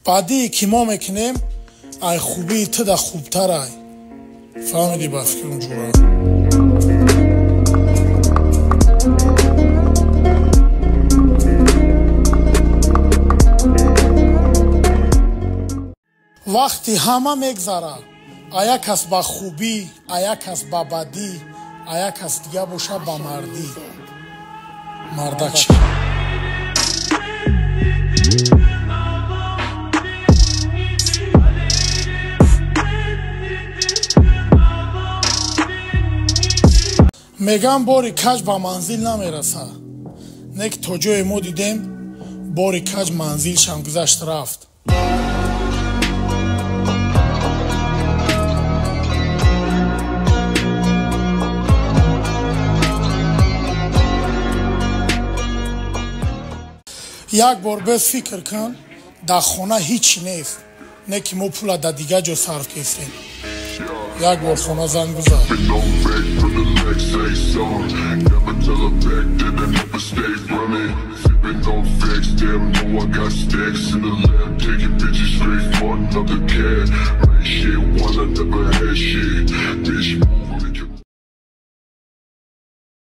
Бадие ки мо мекунем, ай хубии ту да хубтарай. Фаҳмидӣ ба фикрам, ҷура? Вақти ҳама мегзарад, а як кас ба хубӣ, а як кас ба бадӣ, а як кас дига боша ба мардӣ. Мардак ши. Меган бори каҷ ба манзил намераса. Не ки то ҷое мо дидем, бори каҷ манзилшам гузашт, рафт. Як бор без фикр кун, дар хона ҳичи нест, не ки мо пула дар дигар ҷо сарф кестем. Як бор хона занг бизан.